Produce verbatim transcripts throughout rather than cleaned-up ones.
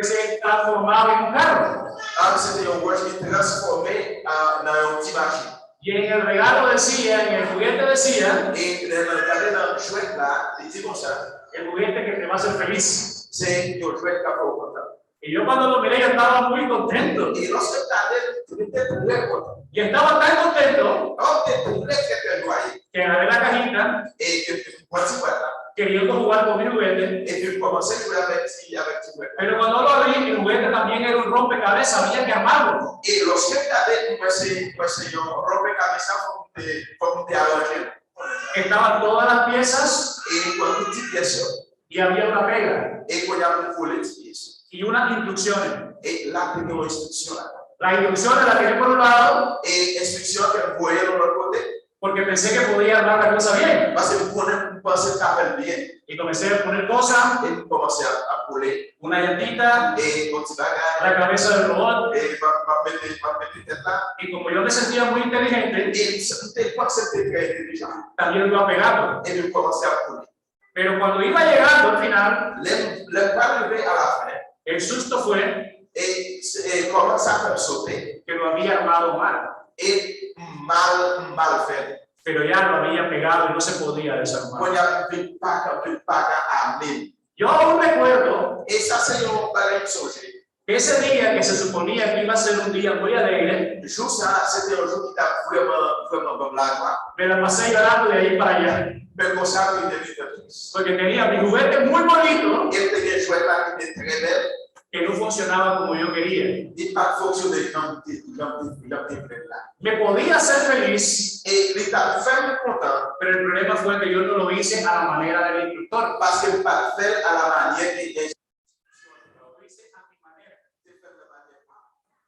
Se transformaba en un carro. Ah, se te yon wòch ki transfòme ah, nan yon ti machin. Y en el regalo decía, en el juguete decía, E lè nan gade nan jwèt la, li di konsa, el juguete que te va a hacer feliz. Se yon jwèt k ap fè w kontan. Y yo cuando lo miré, yo estaba muy contento. E lòske m gade l, li te trè kontan. Y estaba tan contento Ò, te trè trè trè nwaye. Que agarré la cajita, E ke mwen ti bwat la. Queriendo jugar con mi juguete. E ke m kòmanse jwe avèk ti avèk ti bwèt. Pero cuando lo abrí, el juguete también era un rompecabezas, había que armarlo. E lòske m gade, mwen se mwen se yon rompecabezas, fòk m te fòk m te aranje l. Estaban todas las piezas E mwen tout ti pyès yo. Y había una pega E kounye a pou kole ti pyès yo. Y unas instrucciones. E la te gen yon enstriksyon la. Las instrucciones las tiré por un lado. E enstriksyon an ke m voye l yon lòt kote. Porque pensé que podía armar la cosa bien. Paske m konnen m panse m ka fè l byen. Y comencé a poner cosas, E m kòmanse ap ap kole. Una llantita, E yon ti bagay. La cabeza del robot. E m ap m ap mete m ap mete tèt la. Y como yo me sentía muy inteligente, E m s- m te panse m te trè entelijan. También lo iba pegando. E m kòmanse ap kole. Pero cuando iba llegando al final, Lè m lè m pral rive alafen, el susto fue e e kòman sa fè m sote, que lo había armado mal. E m mal m mal fè l. Pero ya lo había pegado y no se podía desarmar. Kounye a m vin pa ka m vin pa ka ame l. Yo aún recuerdo E sa se yon bagay m sonje. Ese día que se suponía que iba a ser un día muy alegre, Jou sa a, se te yon jou ki t ap vrèman vrèman ban m lajwa. Me la pasé llorando de ahí para allá. Men konsa m rive rive tris. Porque tenía mi juguete muy bonito E m te gen jwèt la ki te trè bèl. Que no funcionaba como yo quería. Li pa t fonksyone jan m te jan m te jan m te vle l la. Me podía hacer feliz, E li t ap fè m kontan. Pero el problema fue que yo no lo hice a la manera del instructor. Paske m pa t fè l a la manyè ke gen. Lo hice a mi manera.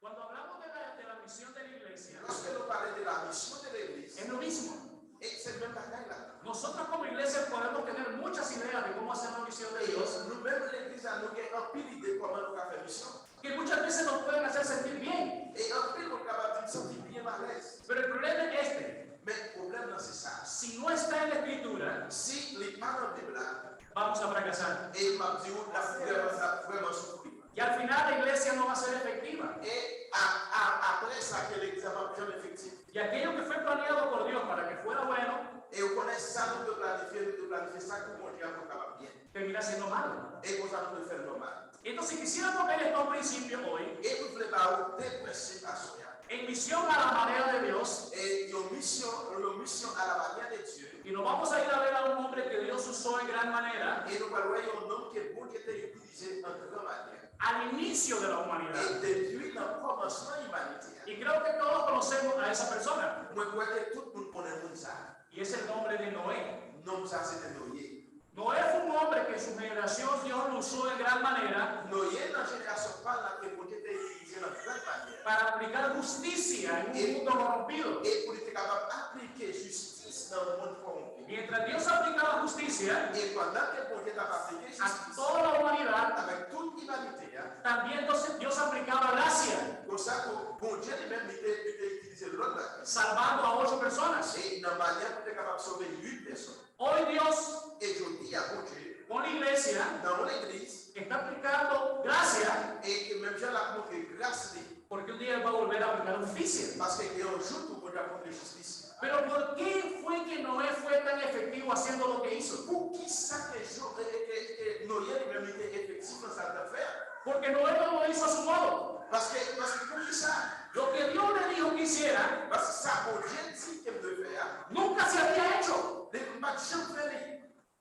Cuando hablamos de la, de la misión de la iglesia, Lòske nou pale de la misyon de legliz, es lo mismo. E se menm bagay la. Nosotros como iglesia podemos tener muchas ideas de cómo hacer la misión de Dios, Nou menm legliz la, nou gen anpil ide kòman nou ka fè misyon. Que muchas veces nos pueden hacer sentir bien. E anpil moun kapab di m santi byen malèz. Pero el problema es este. Men pwoblèm nan se sa. Si no está en la escritura, Si li pa nan Bib la, vamos a fracasar. E m ap di w, l ap vrèman l ap vrèman soufri. Y al final la iglesia no va a ser efectiva. E a, a, apre sa, ke legliz la p ap janm efektif. Y aquello que fue planeado por Dios para que fuera bueno, E ou konnen sa nou te planifye, nou te planifye sa pou Bondye a pou l kapab byen. Termina siendo malo. E konsa nou te fè l nòmal. Entonces quisiéramos ver estos principios hoy E nou vle ba ou de prensip aswè a. En misión a la manera de Dios. E yon misyon, yon misyon a la manyè de Dye. Y nos vamos a ir a ver a un hombre que Dios usó en gran manera. E nou pral wè yon nonm ke Bondye te itilize an gran manyè. Al inicio de la humanidad. E depi nan kòmansman imanite a. Y creo que todos conocemos a esa persona. Mwen kwè ke tout moun konnen moun sa a. Y es el nombre de Noé. Nonm sa se te Noye. Noé fue un hombre que en su generación Dios lo usó en gran manera. Noye nan jenerasyon pa l la ke Bondye te itilize nan gran manyè. Para aplicar justicia en un mundo corrompido. E pou li te kapab aplike jistis nan yon mond kòwonpi. Mientras Dios aplicaba justicia E pandan ke Bondye t ap aplike a jistis toda la humanidad, avèk tout imanite a, también Dios, Dios aplicaba gracia, konsa tou, Bondye li menm, li te, li te itilize lòt bagay. Salvando a ocho personas. E nan manyè pou te kapab sove uit pèsòn. Hoy Dios, E jodi a, Bondye, con la iglesia, nan yon legliz, está aplicando gracia, e ke menm jan l ap montre gras li, porque un día Él va a volver a aplicar justicia. Paske gen yon jou tou Bondye ap montre jistis. Pero ¿por qué fue que Noé fue tan efectivo haciendo lo que hizo? Poukisa ke, Jo- e, e, ke, ke Noye li menm li te efektif nan sa l t ap fè a? Porque Noé no lo hizo a su modo. Paske, paske poukisa? Lo que Dios le dijo que hiciera Paske sa Bondye di ke m dwe fè a, nunca se había hecho. li m pa t janm fè li.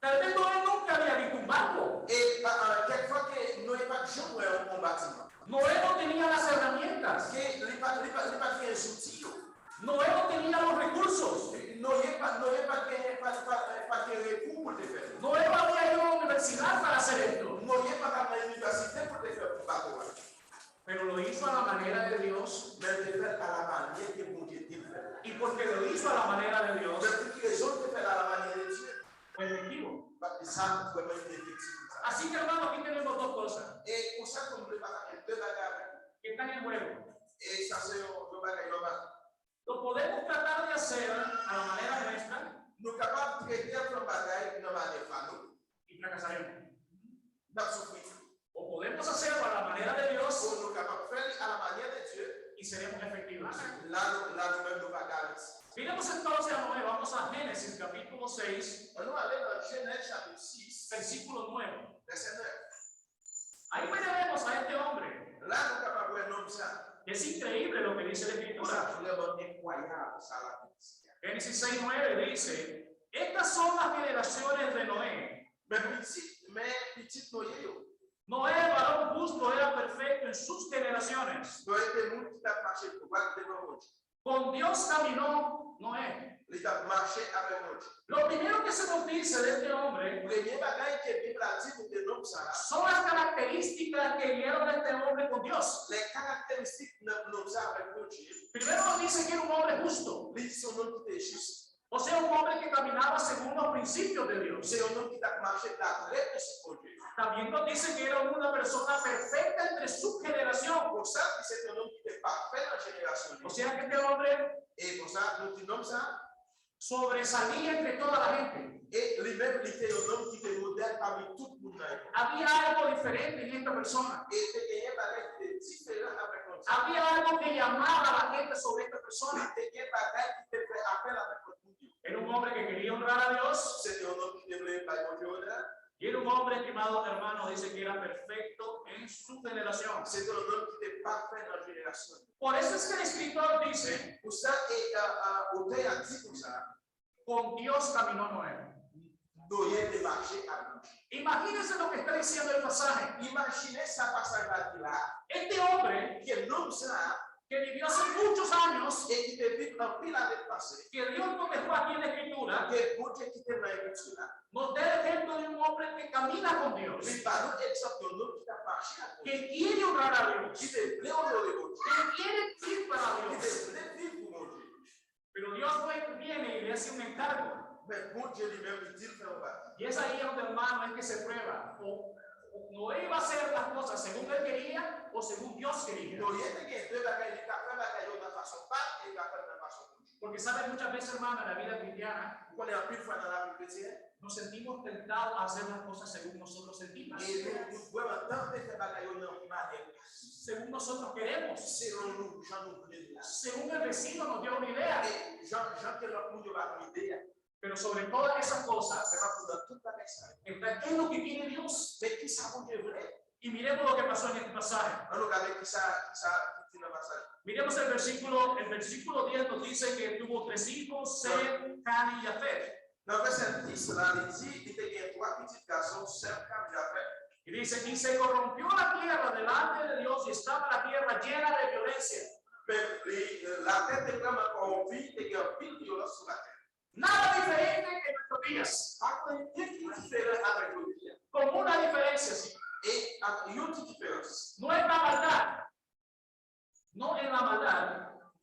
Tal vez Noé nunca había visto un barco. E a, a, kèk fwa ke Noye pa t janm wè yon, yon batiman. Noé no tenía las herramientas. Ke li pa, li pa, li pa t gen zouti yo. Noé no tenía los recursos. Noye pa, Noye pa t gen, pa, pa, pa t gen rekou pou l te fè li. Noé no había ido a la universidad para hacer esto. Noye pa t al nan inivèsite pou l te fè bato a. Pero lo hizo a la manera de Dios. Men l te fè l a la manyè ke Bondye di l fè l. Y porque lo hizo a la manera de Dios, Men pou ki rezon l te fè l a la manyè de Dye? Fue efectivo. Paske sa vrèman li te efektif pou sa. Así que, hermano, aquí tenemos dos cosas E konsa tou m vle pataje de bagay avèk nou. Que están en juego. E sa se yon, yon bagay nòmal. Lo podemos tratar de hacer a la manera nuestra Nou kapab trete yon bagay nan manyè pa nou. Y fracasaremos. N ap soufri. O podemos hacerlo a la manera Miremos entonces a Noé, vamos a Génesis capítulo seis, Ann nou ale nan Jenèz chapit sis, versículo nueve. Vèsè nèf. Ahí veremos a este hombre. La nou kapab wè nonm sa. Es increíble lo que dice la Escritura. Sa vrèman enkwayab sa Labib di a. Génesis seis nueve dice, estas son las generaciones de Noé. Men pitit, men pitit Noye yo. Noé, varón justo, era perfecto en sus generaciones. Noye te moun ki t ap mache dwat devan Bondye. Con Dios caminó Noé. Li t ap mache avèk Bondye. Lo primero que se nos dice de este hombre Premye bagay ke Bib la di nou de nonm sa a, son las características que guiaron a este hombre con Dios. Lè karakteristik nan nonm sa a avèk Bondye. Primero nos dice que era un hombre justo. Li di se yon nonm ki te jis. O sea, un hombre que caminaba según los principios de Dios. Se yon nonm ki t ap mache daprè prensip Bondye. También nos dice que era una persona perfecta entre su generación. Konsa, li se te yon nonm ki te pafè nan jenerasyon li. O sea que este hombre E konsa, nou di nonm sa a, sobresalía entre toda la gente. E li menm, li te yon nonm ki te modèl pami tout moun nan epòk. Había algo diferente en esta persona. E te genyen bagay ki te diferan avèk nonm sa a. Había algo que llamaba a la gente sobre esta persona. Te gen bagay ki te fè apèl avèk lòt moun yo. Era un hombre que quería honrar a Dios. Se te yon nonm ki te vle bay Bondye onè. Y era un hombre, estimado hermano, dice que era perfecto en su generación. Se te yon nonm ki te pafè nan jenerasyon li. Por eso es que el escritor dice, Pou sa, e, a, a, otè a di konsa, con Dios caminó Noé. Noye te mache ak Bondye. Imagínense lo que está diciendo el pasaje. Imajine sa pasaj la di la. Este hombre Ke nonm sa a, que vivió hace muchos años, e ki te viv anpil ane pase, que Dios nos dejó aquí en la Escritura, ke Bondye kite nan Ekriti la, nos da el ejemplo de un hombre que camina con Dios, li ba nou egzanp yon nonm ki t ap mache ak Bondye, que quiere honrar a Dios, ki te vle onore Bondye, que quiere vivir para Dios, ki te vle viv pou Bondye. Pero Dios viene y le hace un encargo. Men Bondye li menm, li di l fè yon bagay. Y es ahí donde, hermano, es que se prueba. O, o Noé iba a hacer las cosas según él quería o según Dios quería. Noye te gen de bagay, li ka fè bagay yo nan fason pa l, e li ka fè l nan fason Bondye. Porque, ¿sabe? Muchas veces, hermano, en la vida cristiana, Ou konnen anpil fwa nan lavi kretyen, nos sentimos tentados a hacer las cosas según nosotros sentimos. E nou, nou vrèman tante fè bagay yo nan yon manyè, según nosotros queremos, selon nou, jan nou vle l la, según el vecino nos dio una idea, e jan, jan ke lòt moun yo ba nou ide a. Pero sobre todas esas cosas, Se pa pou nan tout bagay sa yo. Está qué es lo que quiere Dios. Men ki sa Bondye vle? Y miremos lo que pasó en este pasaje. Ann nou gade ki sa, ki sa ki di nan pasaj. Miremos el versículo, el versículo diez nos dice que tuvo tres hijos, Sem, Cam y Jafet. Nan vèsè dis la, li di, li te gen twa pitit gason, Sèm, Kam, Jafèt. Y dice, y se corrompió la tierra delante de Dios y estaba la tierra llena de violencia. Men, li, latè te vrèman kòwonpi, te gen anpil vyolans sou latè. Nada diferente en nuestros días. Pa gen anyen ki diferan avèk jodi a. Con una diferencia, sí. E ak yon ti diferans. No es la maldad. No en la maldad.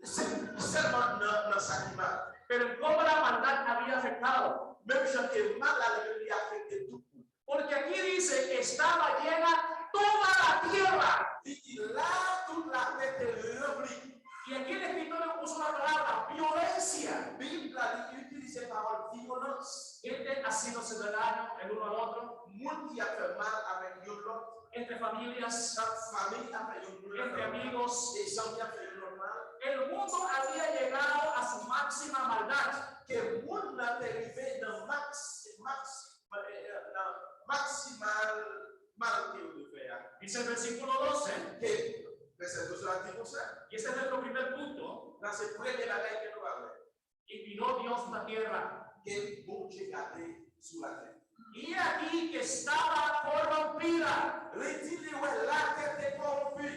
Se sèlman nan, nan sa ki mal. Pero en cómo la maldad había afectado. Menm jan ke mal la li menm li afekte tout moun. Porque aquí dice que estaba llena toda la tierra. Li di la, tout latè te ranpli. Y aquí el escritor le puso la palabra violencia. Bib la, li itilize pawòl vyolans. Gente haciéndose daño el uno al otro. Moun ki ap fè mal avèk youn lòt. Entre familias. Nan fanmi, avèk youn lòt. Entre amigos. E zanmi ap fè youn lòt mal. El mundo había llegado a su máxima maldad. Ke mond lan te rive nan maks, maks, nan maksimal mal ke yo te fè a. Dice el versículo doce. Ke vèsè douz la di konsa. Y este es nuestro primer punto. Nan se premye bagay ke nou va wè. Y miró Dios la tierra. Ke Bondye gade sou latè. Y he aquí que estaba corrompida. Li di li wè latè te kòwonpi.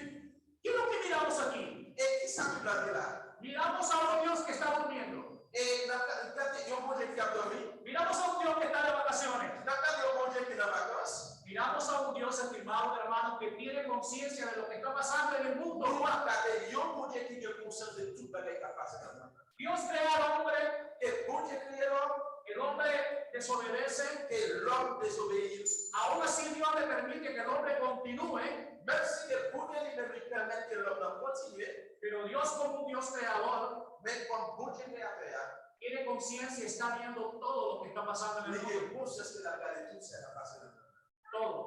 ¿Qué es lo que miramos aquí? E ki sa Bib la di la? Miramos a un Dios que está durmiendo. E n ap gade yon Bondye ki ap dòmi. Miramos a un Dios que está de vacaciones. N ap gade yon Bondye ki nan vakans. Miramos a un Dios, estimado hermano, que tiene conciencia de lo que está pasando en el mundo. Nou ap gade yon Bondye ki gen konsyans de tout bagay k ap pase nan mond lan. Dios crea al hombre. Ke Bondye kreye lòm. El hombre desobedece. Ke lòm dezobeyi. Aún así Dios le permite que el hombre continúe. Menm si ke Bondye li menm li pèmèt ke lòm nan kontinye. Pero Dios como un Dios creador. Men kòm Bondye kreyatè a. Tiene conciencia y está viendo todo lo que está pasando en el mundo. Li gen konsyans ke l ap gade tout sa k ap pase nan mond lan. Todo.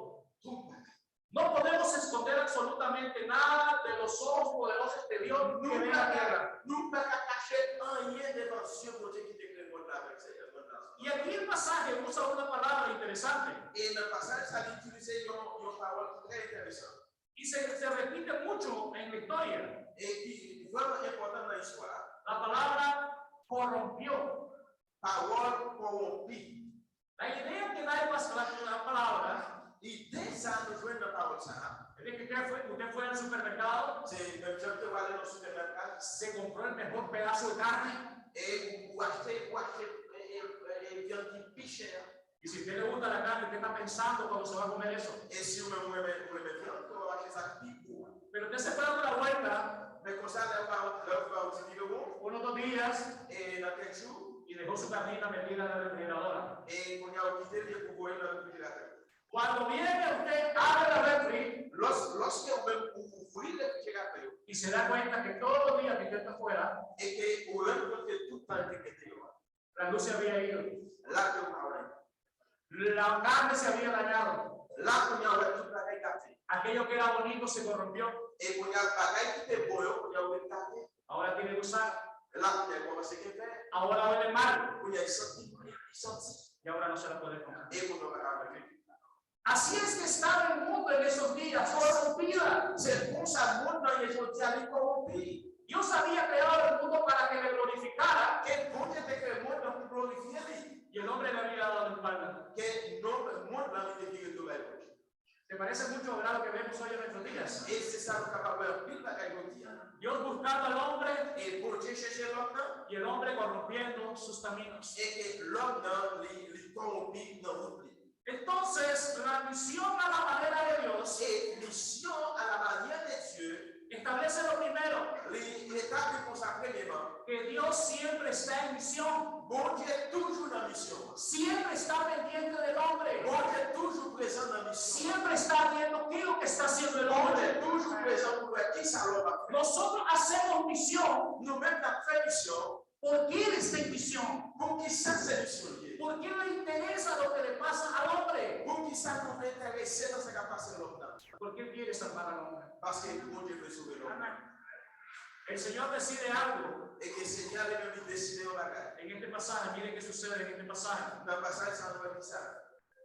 Tout bagay. No podemos esconder absolutamente nada de los ojos poderosos de Dios que ven a la tierra. Nou pa ka, nou pa ka kache Anyen devan zye Bondye ki te kreye mond la avèk Seyè, mond la. Y aquí el pasaje usa una palabra interesante. E nan pasaj sa, li itilize yon, yon pawòl ki trè enteresan. Y se, se repite mucho en la historia. E ki vrèman enpòtan nan istwa a. La palabra corrompió. Pawòl kòwonpi. La idea que da el pas-, la, la palabra, ide sa nou jwenn nan pawòl sa a, es de que usted fue, usted fue al supermercado, se menm jan ke w ale nan sipèmakè, se compró el mejor pedazo de carne. E ou, ou achte, ou achte, e, e, e, vyann ki pi chè a. Y si a usted le gusta la carne, usted está pensando cuando se va a comer eso. E si ou menm ou renmen, ou renmen vyann, ou ap achte sa ki pi gwo a. Pero usted se fue a dar una vuelta. Men konsa, lè ou va, lè ou va yon ti vire won, unos dos días, e nan kèk jou, y dejó su carnita metida en la refrigeradora. E kounye a ou kite li epi ou voye l nan refrijeratè. Cuando viene, usted abre la refri. Lòs-, lòske ou menm ou ouvri refrijeratè yo, y se da cuenta que todos los días que usted está afuera, e ke ou rann kont ke tout tan ke w te deyò a, la luz se había ido. Lamp yo pa wè. La carne se había dañado. La kounye a ou wè tout bagay gate. Aquello que era bonito se corrompió. E kounye a bagay ki te bon yo, kounye a ou wè gate. Ahora tiene gusano. La kounye a kòmanse gen vè. Ahora huele mal. Kounye a li santi, li santi. Y ahora no se la puede comer. E kounye a ou pa ka manje. Así es que estaba el mundo en esos días, corrompida. Se konsa mond nan ye jodi a, li kòwonpi. Dios había creado el mundo para que le glorificara. Ke Bondye te kreye mond nan pou glorifye li. Y el hombre le había dado la espalda. Ke nonm, mond nan li te vire do bay Bondye. Se parece mucho, ¿verdad?, lo que vemos hoy en nuestros días. E se sa nou kapab wè anpil bagay jodi a. Dios buscando al hombre. E Bondye chèche lòm nan. Y el hombre corrompiendo sus caminos. E ke lòm nan li, li kòwonpi nan wout li. Entonces, la misión a la manera de Dios. E misyon a la manyè de Dye. Establece lo primero. Li etabli konsa premyèman. Que Dios siempre está en misión. Bondye toujou nan misyon. Siempre está pendiente del hombre. Bondye toujou prezan nan misyon. Siempre está viendo qué es lo que está haciendo el hombre. Bondye toujou prezan pou wè kisa lòm ap fè. Nosotros hacemos misión. Nou menm n ap fè misyon. ¿Por qué él está en misión? Poukisa se misyon li ye? ¿Por qué le interesa lo que le pasa al hombre? Poukisa nou enterese nan sa k ap pase lòm nan? Porque él quiere salvar al hombre. Paske Bondye vle sove lòm nan. Amén. El Señor decide algo. E ke Senyè a li menm li deside yon bagay. En este pasaje, mire qué sucede en este pasaje. Nan pasaj sa nou wè kisa.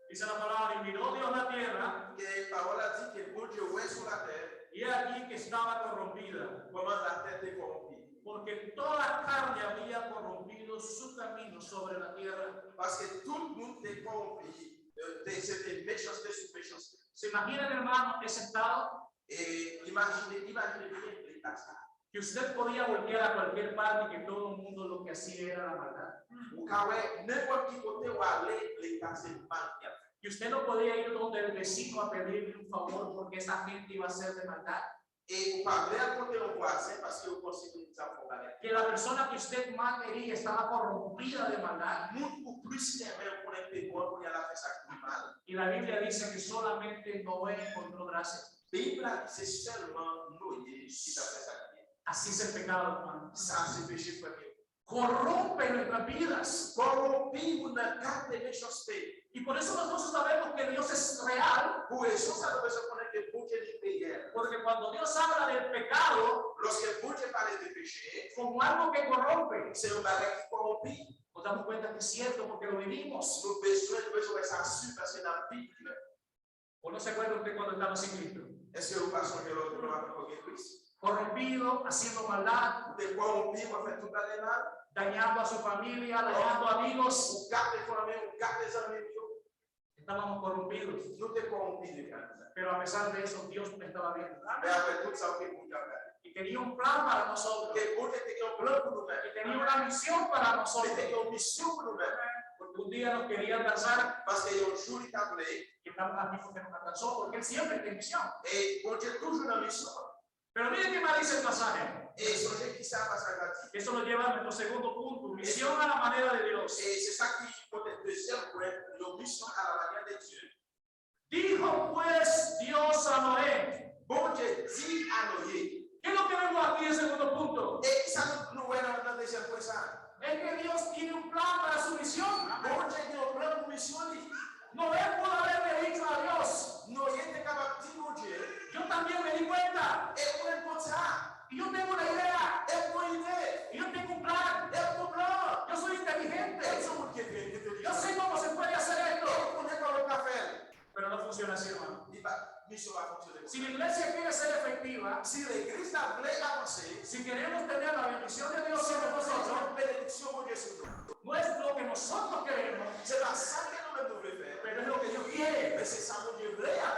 Dice la palabra, y miró Dios la tierra. Ke pawòl la di ke Bondye wè sou latè. Y he aquí que estaba corrompida. Kòman latè te kòwonpi. Porque toda carne había corrompido su camino sobre la tierra. Paske tout moun te kòwonpi, e, te, se te mechanste sou mechanste. ¿Se imaginan, hermano, ese estado? E imajine, imajine byen leta sa. Que usted podía voltear a cualquier parte y que todo el mundo lo que hacía era la maldad. Ou ka wè, nenpòt ki kote w ale, leta se mal y ap fè. Que usted no podía ir donde el vecino a pedirle un favor porque esa gente iba a ser de maldad. E ou pa vle al kote yon vwazen paske ou panse ke moun sa ap fè yon bagay. Que la persona que usted más quería estaba corrompida de maldad. Moun ou plis renmen, ou konnen te bon, kounye a l ap fè sa k pi mal. Y la Biblia dice que solamente Noé encontró gracia. Bib la di se sèlman Noye ki t ap fè sa k byen. Así es el pecado, hermano. Sa se peche, frè m yo. Corrompe nuestras vidas. Kòwonpi moun nan, gate mechanste. Y por eso nosotros sabemos que Dios es real. Pou rezon sa nou bezwen konnen ke Bondye li reyèl. Porque cuando Dios habla del pecado, lòske Bondye pale de peche, como algo que corrompe, se yon bagay ki kòwonpi. Nos damos cuenta que es cierto porque lo vivimos. Nou bezwen, nou bezwen wè sa si paske n ap viv li. ¿O no se acuerda usted cuando estaba sin Cristo? Èske ou pa sonje lè w te ankò gen Kris? Corrompido, haciendo maldad. Ou te kòwonpi, w ap fè tout bagay mal. Dañando a su familia, dañando amigos. Ou gate fanmi w, ou gate zanmi w yo. Estábamos corrompidos. Nou te kòwonpi deja. Pero a pesar de eso, Dios me estaba viendo. Men apre tout sa, ou te Bondye ap gade. Y tenía un plan para nosotros. Ke Bondye te gen yon plan pou nou menm. Y tenía una misión para nosotros. Li te gen yon misyon pou nou menm. Porque un día nos quería alcanzar. Paske yon jou li ta vle. Y estamos aquí porque nos alcanzó, porque Él siempre está en misión. E Bondye toujou nan misyon. Pero mire qué más dice el pasaje. E sonje kisa pasaj la di. Eso nos lleva a nuestro segundo punto, misión a la manera de Dios. E se sa ki pote dezyèm pwen, yon misyon a la manyè de Dye. Dijo pues Dios a Noé. Bondye di a Noye. ¿Qué es lo que vemos aquí en el segundo punto? E kisa nou, nou wè nan, nan dezyèm pwen sa? Es que Dios tiene un plan para su misión. Bondye gen yon plan pou misyon li. Noé pudo haberle dicho a Dios. Noye te kapab di Bondye. Yo también me di cuenta. E ou menm konn sa. Y yo tengo una idea. E m gen yon ide. Y yo tengo un plan. misyon pa fonksyone konsa. Si la iglesia quiere ser efectiva, si legliz la vle avanse, si queremos tener la bendición de Dios sobre nosotros, benediksyon Bondye sou nou. No es lo que nosotros queremos, se pa sa ke nou menm nou vle fè, pero es lo que Dios quiere. Men se sa Bondye vle a.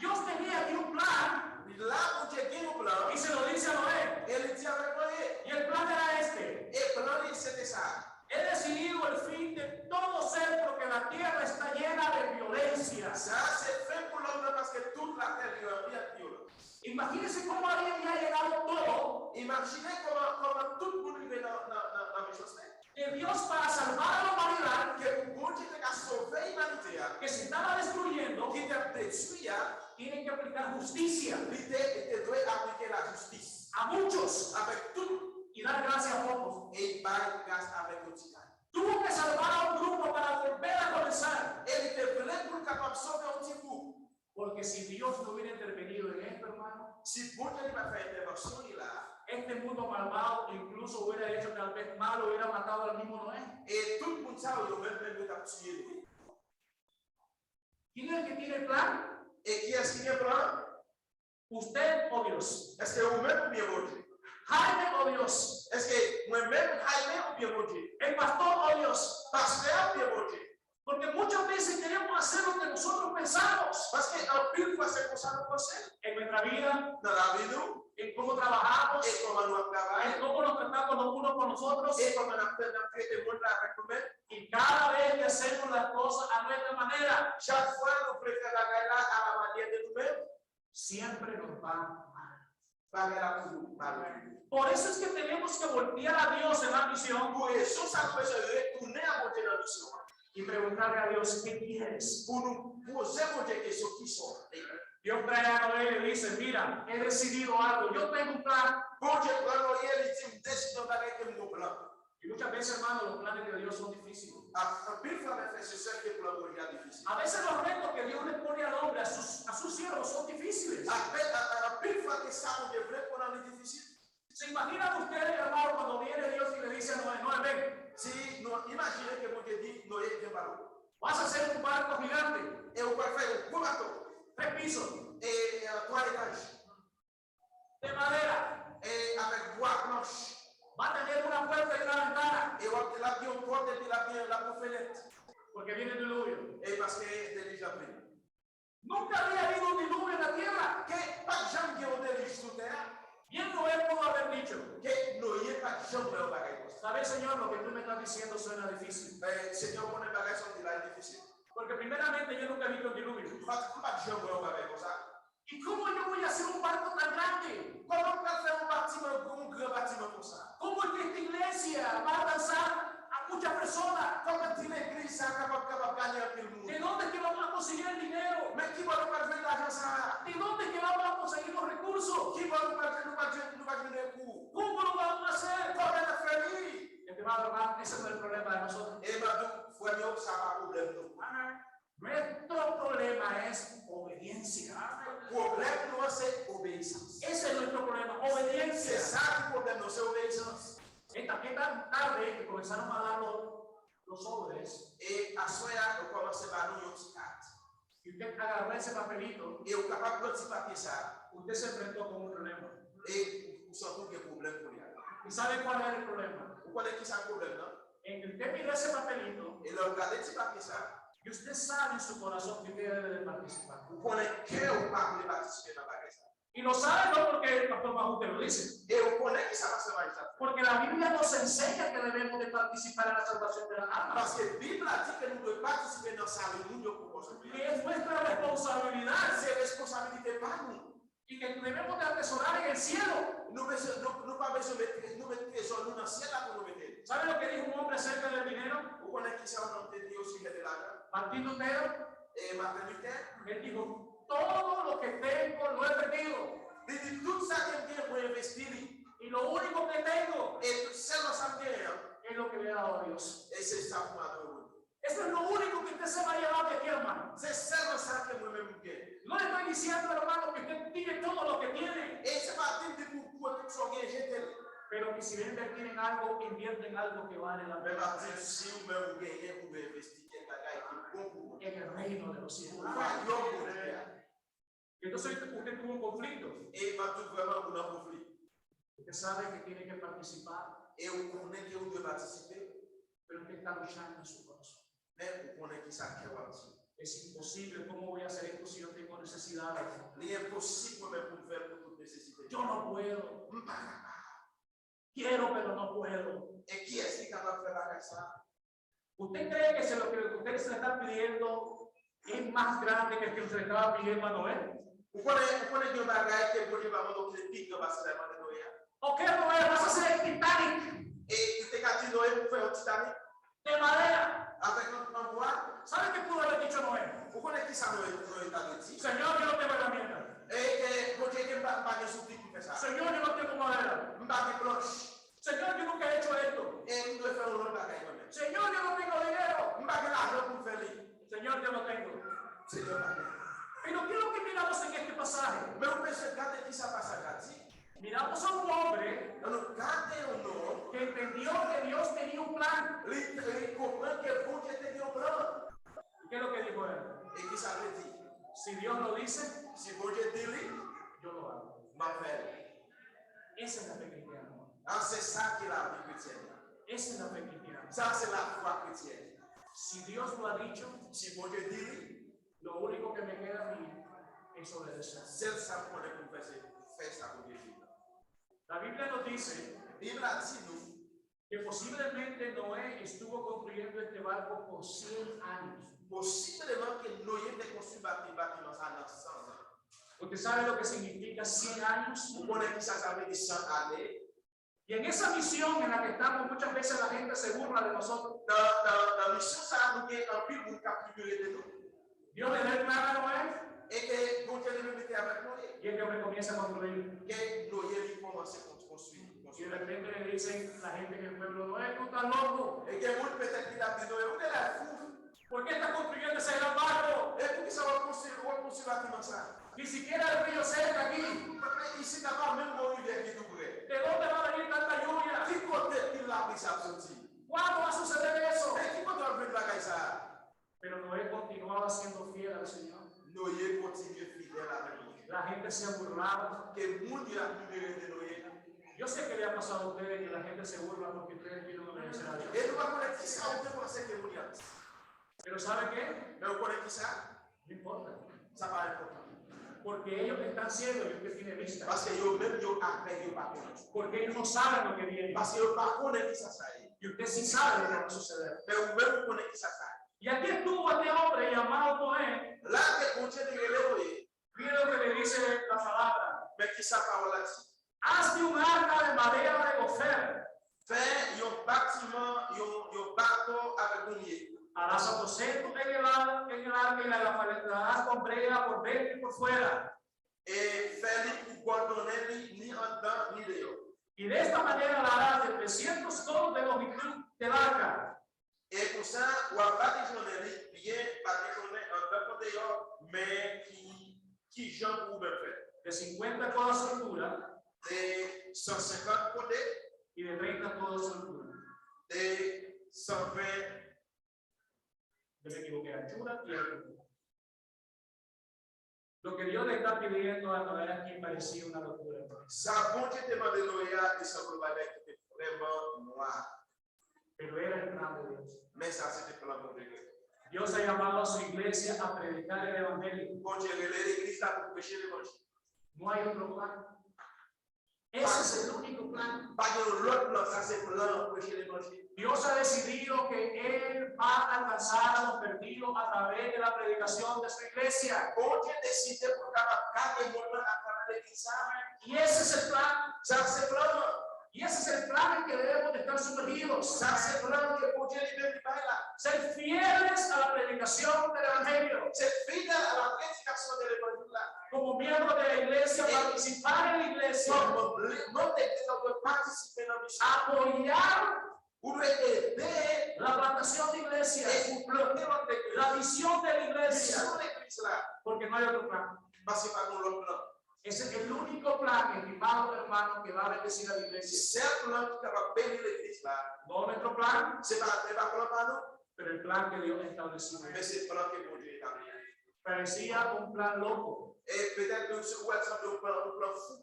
Dios tenía aquí un plan, la Bondye gen yon plan, y se lo dice a Noé, e li di avèk Noye. Y el plan era este. E plan li se te sa. He decidido el fin de todo ser porque la tierra está llena de violencia. Sa se fen pou lòm nan, paske tout latè li ranpli ak vyolans. Imagínense cómo había llegado todo. Imajine kòman, kòman tout moun rive nan, nan, nan, nan mechanste. De Dios para salvar a la humanidad, ke pou Bondye te ka sove imanite a, que se estaba destruyendo, ki te ap detwi a, tiene que aplicar justicia, li te, li te dwe aplike lajistis, a muchos, avèk tout, y dar gracia a pocos, e bay gras avèk yon ti kay. Tuvo que salvar a un grupo para volver a comenzar. E li te vle pou l kapab sove yon ti gwoup. Porque si Dios no hubiera intervenido en esto, hermano, si Bondye li pa t fè entèvansyon li la, este mundo malvado incluso hubiera hecho tal vez mal, hubiera matado al mismo Noé. E tout moun sa yo, yo menm menm yo t ap tiye nou. ¿Quién es el que tiene el plan? E kiyès ki gen plan? Usted o Dios. Èske ou menm oubyen Bondye? Jaime o Dios. Èske mwen menm, Jaime, oubyen Bondye? El pastor o Dios. Pastè a oubyen Bondye? Porque muchas veces queremos hacer lo que nosotros pensamos. Paske anpil fwa se konsa nou panse. En nuestra vida, nan lavi nou, en cómo trabajamos, e kòman nou ap travay, en cómo nos tratamos los unos con los otros, e kòman n ap fè n ap trete moun la avèk nou menm. Y cada vez que hacemos las cosas a nuestra manera, chak fwa nou vle fè bagay la a la manyè de nou menm, siempre nos va mal. Bagay la toujou mal. Por eso es que tenemos que voltear a Dios en la misión. Pou rezon sa nou bezwen retounen a Bondye nan misyon an. Y preguntarle a Dios, ¿qué quieres? Pou nou poze Bondye kesyon, kisa w vle? Dios trae a Noé y le dice, mira, he decidido algo, yo tengo un plan. Bondye pran Noye, li di, m deside yon bagay, ke m gen yon plan. Y muchas veces, hermano, los planes de Dios son difíciles. A, anpil fwa, men frè e sè, ke plan Bondye a difisil. A veces los retos que Dios le pone al hombre, a sus, a sus siervos, son difíciles. Apèl, a, a, anpil fwa ke sa Bondye vle pou nan li difisil. ¿Se imaginan ustedes, hermano, cuando viene Dios y le dice a Noé, Noé, ven? Si nou imajine ke Bondye di Noye, vin pale. Vas a hacer un barco gigante. E ou pral fè yon gwo bato. Tres pisos. E, e, twa etaj. De madera. E avèk bwa, planch. Va a tener una puerta y una ventana. E w ap, l ap gen yon pòt epi l ap gen, l ap gen fenèt. Porque viene el diluvio. E paske delij la ap vini. Nunca había habido un diluvio en la tierra. Ke pa t janm gen yon delij sou tè a. Bien Noé pudo haber dicho. Ke Noye pa t janm wè yon bagay konsa. Sabes, Señor, lo que tú me estás diciendo suena difícil. Men, Senyè, ou konnen bagay sa w di la difisil. Porque primeramente yo nunca he visto un diluvio. M pa t, m pa t janm wè yon bagay konsa. ¿Y cómo yo voy a hacer un barco tan grande? Kòman m pral fè yon batiman, yon gran batiman konsa? ¿Cómo es que esta iglesia va a alcanzar a muchas personas? Kòman ti legliz sa a kapab, kapab gade anpil moun? ¿De dónde es que vamos a conseguir el dinero? Men ki bò nou pral jwenn lajan sa a? ¿De dónde es que vamos a conseguir los recursos? Ki bò nou pral jwenn, nou pral jwenn, nou pral jwenn rekou? ¿Cómo lo vamos a hacer? Kòman n ap fè li? Estimado hermano, ese no es el problema de nosotros. E m ap di w, frè m yo, sa pa pwoblèm nou. Ajá. Nuestro problema es obediencia. Pwoblèm nou an se obeyisans. Ese es nuestro problema, obediencia. Se sa ki pwoblèm nou, se obeyisans. Esta, esta tarde que comenzaron a hablar los, los jóvenes. E aswè a, yo kòmanse ba nou yon ti kat. Y usted agarró ese papelito. E ou kapab pran ti papye sa a. Usted se enfrentó con un problema. E ou santi w gen pwoblèm kounye a. ¿Y sabe cuál es el problema? Ou konnen ki sa pwoblèm nan? En que usted mira ese papelito, e lè w gade ti papye sa a, y usted sabe en su corazón que usted debe de participar. Ou konnen kè w pa vle patisipe nan bagay sa a. Y lo sabe no porque el pastor Majú te lo dice. E ou konnen ki sa pastè Majú sa fè. Porque la Biblia nos enseña que debemos de participar en la salvación de la alma. Paske Bib la di ke nou dwe patisipe nan sali moun yo pou koz Bondye. Que es nuestra responsabilidad. Se responsabilite pa nou. Y que debemos de atesorar en el cielo. Nou bezwen, nou, nou pa bezwen met, nou met trezò nou nan syèl la pou nou mete l. ¿Sabe lo que dijo un hombre acerca del dinero? Ou konnen ki sa yon nonm te di osijè de lajan? Martín Lutero. E Martin Luther. Él dijo, todo lo que tengo lo he perdido. Li di, tout sa ke m gen, mwen envesti li. Y lo único que tengo, e tout sèlman sa m genyen an, es lo que le he dado a Dios. E se sa pou mwen adore Bondye. Eso es lo único que usted se va a llevar de aquí, hermano. Se sèlman sa ke mwen menm m gen. No le estoy diciendo, hermano, que usted tire todo lo que tiene. E se pa di m di pou, pou tout sa w gen, jete l. Pero que si va a invertir en algo, invierta en algo que vale la pena. Men m ap di w, si ou menm ou genyen pou w envesti kèk bagay ki bon pou ou. En el reino de los cielos. Pou wayòm Bondye a. Y entonces usted tuvo un conflicto. E m ap di w vrèman ou nan konfli. Usted sabe que tiene que participar, E ou konnen ke ou dwe patisipe, pero usted está luchando en su corazón. Men ou konnen ki sa kè w ap di. Es imposible, ¿cómo voy a hacer esto si yo tengo necesidades? Li enposib mwen menm pou m fè l pou tout nesesite. Yo no puedo, M pa kapab. Quiero, pero no puedo. E kiyès ki kapab fè bagay sa? ¿Usted cree que si lo que usted se le está pidiendo es más grande que el que se le estaba pidiendo a Noé? Ou konnen, ou konnen gen yon bagay ke Bondye pa mande w ki te pi gran pase sa l mande Noye a? ¿O qué Noé? ¿Vas a hacer el Titanic E li te ka di Noye pou fè yon Titanik de madera? Avèk an, an bwa. ¿Sabe qué pudo haber dicho Noé? Ou konnen ki sa Noye, Noye ta dwe di? Señor, yo no tengo herramienta. E, e Bondye, ke m pa, m pa gen zouti pou fè sa. Señor, yo no tengo madera. M pa gen planch. Señor, yo nunca he hecho esto. E m dwe fè yon lòt bagay mwen menm. Señor, yo no tengo dinero. M pa gen lajan pou m fè li. Señor, yo no tengo. Senyè pa gen. Pero ¿qué es lo que miramos en este pasaje? Men ou bezwen gade ki sa pasaj la di. Miramos a un hombre Nan nou gade yon nonm, que entendió que Dios tenía un plan. Li, li konprann ke Bondye te gen yon plan. ¿Y qué es lo que dijo él? E ki sa l te di? Si Dios lo dice, Si Bondye di li, yo lo hago. M ap fè l. Esa es la fe cristiana. A, se sa ki lavi kretyèn nan. Esa es la fe cristiana. Sa se lafwa kretyèn. Si Dios lo ha dicho, Si Bondye di li, lo único que me queda a mí es obedecer. Sèl sa m konnen pou m fè se fè sa Bondye di m nan. La Biblia nos dice Bib la di nou que posiblemente Noé estuvo construyendo este barco por cien años. Posibleman ke Noye te konstwi bati, batiman sa nan san zan. ¿Usted sabe lo que significa cien años? Ou konnen ki sa sa vle di san ane? Y en esa misión en la que estamos, muchas veces la gente se burla de nosotros. Nan, nan, nan misyon sa a, nou gen anpil moun k ap figire de nou. Dios le da el plan a Noé E ke Bondye li menm li te avèk Noye. y este hombre comienza a construir. Ke Noye li kòmanse kon- konstwi. Y de repente le dicen la gente en el pueblo, Noé, tú estás loco. E gen moun petèt ki t ap di Noye, ou genlè fou. ¿Por qué estás construyendo ese gran barco? E poukisa w ap konstwi, w ap konstwi batiman sa? Ni siquiera el río cerca aquí. Isit la pa menm gon rivyè ki tou prè. ¿De dónde va a venir tanta lluvia? Ki kote pil lapli sa ap soti? ¿Cuándo va a suceder eso? E ki kote w ap jwenn bagay sa a? Pero Noé continuaba siendo fiel al Señor. Noye kontinye fidèl avèk Bondye. La gente se burlaba. Ke moun yo ap figire de Noye. Yo sé que le ha pasado a ustedes que la gente se burla porque ustedes quieren obedecer a Dios. E nou pa konnen ki sa ou te panse ke moun yo ap di. Pero ¿sabe qué? Men ou konnen ki sa? No importa. Sa pa enpòtan. Porque ellos están ciegos y usted tiene vista. Paske yo menm yo avèg, yo pa konnen. Porque ellos no saben lo que viene. Paske yo pa konnen ki sa sa ye. Y usted sí sabe lo que va a suceder. Men ou menm ou konnen ki sa sa ye. Y aquí estuvo este hombre llamado Noé. La ke Bondye te rele Noye. Mire lo que le dice la palabra. Men ki sa pawòl la di? Hazte un arca de madera de gofer. Fè yon batiman, yon, yon bato avèk gomye. Harás aposento en el, ar- en el arca y la, la, la harás con brea por dentro y por fuera. E fè li pou gòdònen li ni anndan ni deyò. Y de esta manera la harás de trescientos codos de longitud del arca. E konsa, w ap badijonnen li byen, badijonnen anndan kon deyò, men ki, ki jan pou ou menm fè? De cincuenta codos de altura De san senkant kote, y de treinta codos de altura. De san ven, Yo me equivoqué, anchura y altura. Lo que Dios le está pidiendo a Noé aquí parecía una locura. Sa Bondye te mande Noye a te sanble yon bagay ki te vrèman nwa. Pero era el plan de Dios. Men sa se te plan Bondye. Dios ha llamado a su iglesia a predicar el evangelio. Bondye rele legliz la pou preche levanjil. No hay otro plan. Ese es el único plan. Pa gen yon lòt plan, sa se plan preche levanjil. Dios ha decidido que Él va a alcanzar a los perdidos a través de la predicación de su iglesia. Bondye deside pou l kapab gade mond lan atravè legliz sa. Y ese es el plan. Sa se plan nan. Y ese es el plan en que debemos de estar sumergidos. Sa se plan ke Bondye li menm li bay la. Ser fieles a la predicación del evangelio. Se fidèl a la predikasyon de levanjil la. Como miembro de la iglesia, participar en la iglesia. Kòm manm legliz la, ou dwe patisipe nan misyon. Apoyar Ou dwe ede la plantación de iglesia. E pou plante lòt legliz. La visión de la iglesia. Misyon legliz la. Porque no hay otro plan. Paske pa gen lòt plan. Ese es el único plan, estimado hermano, que va a bendecir a la iglesia. Sèl plan ki kapab beni legliz la. No nuestro plan, Se pa, se pa plan pa nou, pero el plan que Dios ha establecido. Men se plan ke Bondye etabli a. Parecía un plan loco, E petèt menm si ou wè l sanble yon plan, yon plan fou,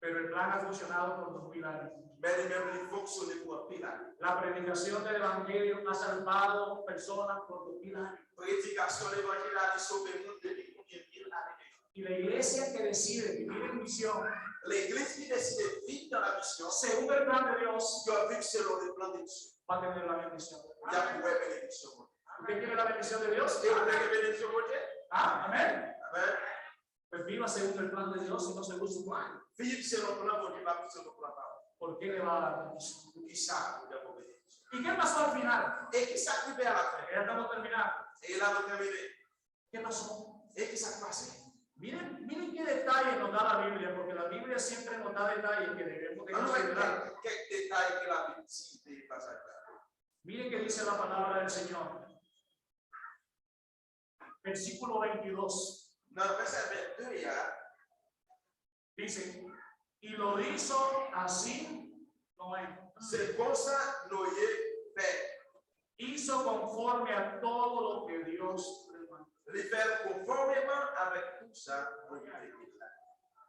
pero el plan ha funcionado por dos mil años. Men li menm li fonksyone pou anpil ane. La predicación del evangelio ha salvado personas por dos mil años. Predikasyon levanjil la li sove moun depi konbyen mil ane deja. Y la iglesia que decide vivir en misión Legliz ki deside viv nan lamisyon, según el plan de Dios yo viv selon le plan de Dieu. Va a tener la bendición. Y ap wè benediksyon Bondye. ¿Usted quiere la bendición de Dios? E ou vle gen benediksyon Bondye? Ah, amén. Amen. Pues viva según el plan de Dios y no según su plan. Viv selon plan Bondye, pa viv selon plan pa ou. ¿Por qué le va a dar bendición? Pou ki sa Bondye ap ba w benediksyon? ¿Y qué pasó al final? E ki sa k rive alafen? Ya estamos terminando. E la nou tèmine. ¿Qué pasó? E ki sa k pase? Miren, miren qué detalle nos da la Biblia, porque la Biblia siempre nos da detalles que debemos de Ann nou wè considerar. Kèk, kèk detay ke Labib di de pasaj la. Miren qué dice la palabra del Señor. Versículo veintidós. Nan vèsè vennde a, Dice, y lo hizo así Noé. Se konsa Noye fè. Hizo conforme a todo lo que Dios le mandó. Li fè l konfòmeman avèk tout sa Bondye te di l la.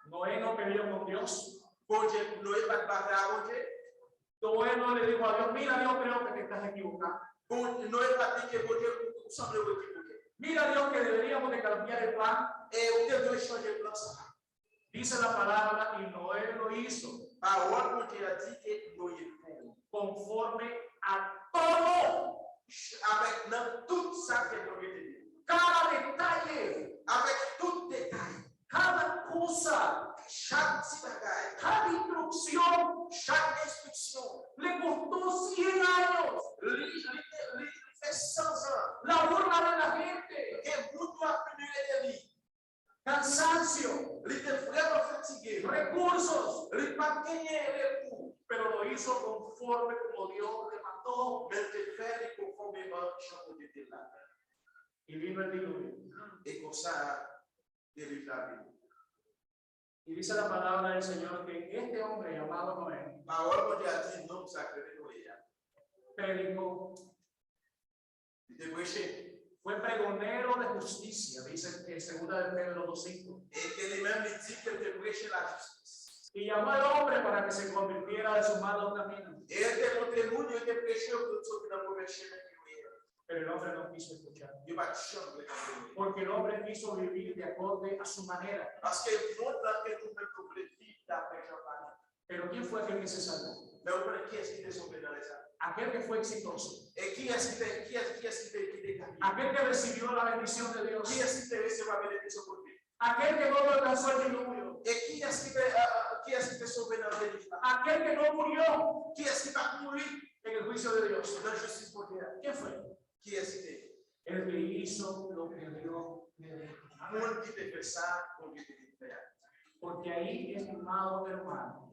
Noé no peleó con Dios. Bondye, Noye pa t batay a Bondye. Noé no le dijo a Dios, mira Dios, creo que te estás equivocando. Bon, Noye pa t di ke Bondye, ou, ou sanble w ekivoke. Mira Dios, que deberíamos de cambiar el plan. E ou te dwe chanje plan sa. Dice la palabra y Noé lo hizo. Pawòl Bondye a di ke Noye fè l. Conforme a todo. Avèk nan tout sa ke Bondye te di. Cada detalle. Avèk tout detay. Cada cosa. Chak ti bagay. Cada instrucción. Chak enstriksyon. Le costó cien años. Li, li, li, li fè san zan. La burla de la gente. Gen moun yo ap murmure de li. Cansancio. Li te vrèman fatige. Recursos. Li pa t genyen rekou. Pero lo hizo conforme como Dios le mandó. Men l te fè li konfòmeman jan Bondye te la. Y vino el diluvio. E konsa, delij la vini. Y dice la palabra del Señor que este hombre llamado Noé Pawòl Bondye a di nonm sa k rele Noye a. Predicó, Li te preche. Fue pregonero de justicia, dice en segunda de Pedro dos cinco. E ke li menm li di ke l te preche lajistis. Y llamó al hombre para que se convirtiera de sus malos caminos. E l te montre moun yo te preche yo pou yo soti nan movè chemen ke yo ye a. Pero el hombre no quiso escuchar. Yo pa t janm vle tande yo. Porque el hombre quiso vivir de acorde a su manera. Paske mond lan ke nou menm nou vle viv daprè jan pa nou. Pero ¿quién fue aquel que se salvó? Men ou konnen kiyès ki te sove nan lè sa? Aquel que fue exitoso. E kiyès ki te, kiyès, kiyès ki te, ki te ganye? Aquel que recibió la bendición de Dios. Kiyès ki te resevwa benediksyon Bondye? Aquel que no alcanzó el diluvio. E kiyès ki te, uh, kiyès ki te sove nan delij la? Aquel que no murió Kiyès ki pa t mouri en el juicio de Dios. Nan jistis Bondye a? ¿Quién fue? Kiyès ki te? El que hizo lo que Dios le dijo. Moun ki te fè sa Bondye te di fè a. Porque ahí, estimado hermano,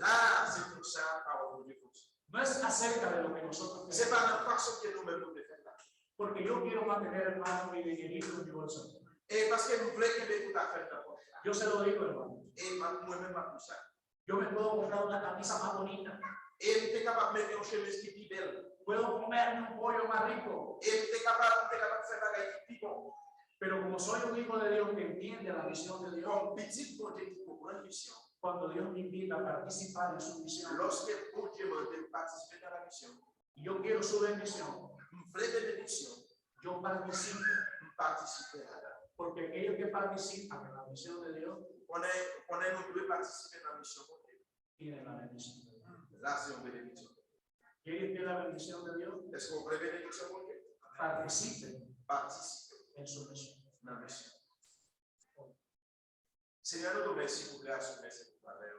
La, se konsa pawòl Bondye fonksyone. No es acerca de lo que nosotros Se queremos. Pa nan fason ke nou menm nou te fè la. Porque yo quiero mantener, hermano, mi dinerito en mi bolsa. E paske m vle kenbe tout afè m nan pòch la. Yo se lo digo, hermano. E m ap, mwen menm m ap di sa. Yo me puedo comprar una camisa más bonita. E m te kapab mete yon chemiz ki pi bèl. Puedo comerme un pollo más rico. E m te kapab, m te kapab fè bagay ki pi bon. Pero como soy un hijo de Dios que entiende la misión de Dios, Kòm pitit Bondye ki konprann misyon, cuando Dios me invita a participar en su misión, lòske Bondye mande m patisipe nan lamisyon, yo quiero su bendición. M vle benediksyon. Yo participo. M patisipe ladan. Porque aquellos que participan en la misión de Dios Konnen, konnen nou dwe patisipe nan misyon Bondye. Tienen la bendición de Dios. La se yon benediksyon. ¿Quieren tener la bendición de Dios? Èske w vle benediksyon Bondye? Participen Patisipe en su misión. Nan misyon. Senyè, nou di w mèsi pou gras ou, mèsi pou favè w.